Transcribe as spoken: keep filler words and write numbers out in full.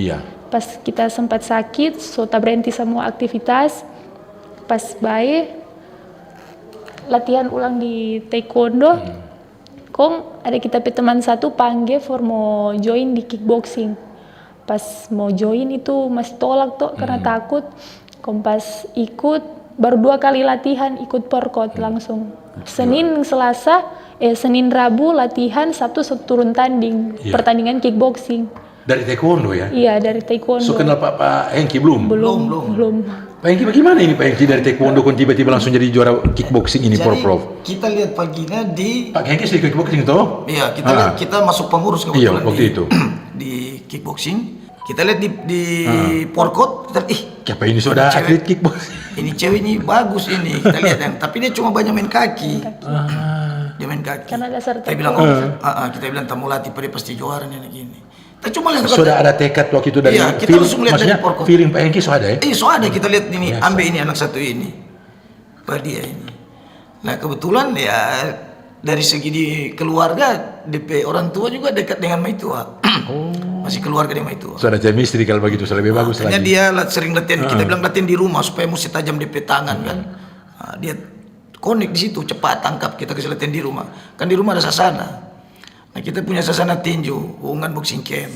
Iya. Pas kita sempat sakit, so ta berhenti semua aktivitas. Pas bae latihan ulang di taekwondo. Kong ada kita pe teman satu pangge for mo join di kickboxing. Pas mo join itu masih tolak to karena takut. Kong pas ikut, baru dua kali latihan ikut porkot langsung. Senin, Selasa, eh, Senin, Rabu latihan, Sabtu so turun tanding, pertandingan kickboxing. Dari taekwondo ya? Iya, dari taekwondo. So kenal Pak, Pak Hengki belum? Belum, belum. Pak Hengki, bagaimana ini Pak Hengki dari taekwondo kong tiba-tiba langsung jadi juara kickboxing ini, Jadi, Prof? Kita lihat paginya di Pak Hengki sudah kickboxing toh? Iya, kita lihat, kita masuk pengurus kebetulan waktu di, itu. Di kickboxing. Kita lihat di, di porkot, kita lihat, ih, siapa ini sudah atlet kickboxing? Ini cewek ini bagus ini, kita lihat yang, tapi dia cuma banyak main kaki. Dia main kaki. Karena dasar taekwondo. Kita bilang, oh, ah, ah, kita bilang, tamu latih pada pasti juara nih anak ini. Kita cuma lihat. Sudah ada tekad waktu itu dari, iya, kita langsung lihat dari porkot. Feeling Pak Hengki so ada ya? Iya, so ada, kita lihat ini, ambe ini anak satu ini. Pada dia ini. Nah, kebetulan ya dari segi di keluarga, depe orang tua juga dekat dengan maitua. Masih keluarga dengan maitua. So ada chemistry kalau begitu, so lebih bagus lagi. Makanya dia sering latihan, kita bilang latihan di rumah supaya musti tajam depe tangan kan. Nah, dia konek di situ, cepat tangkap, kita kasih latihan di rumah. Kan di rumah ada sasana. Nah, kita punya sasana tinju, Wongan Boxing Camp.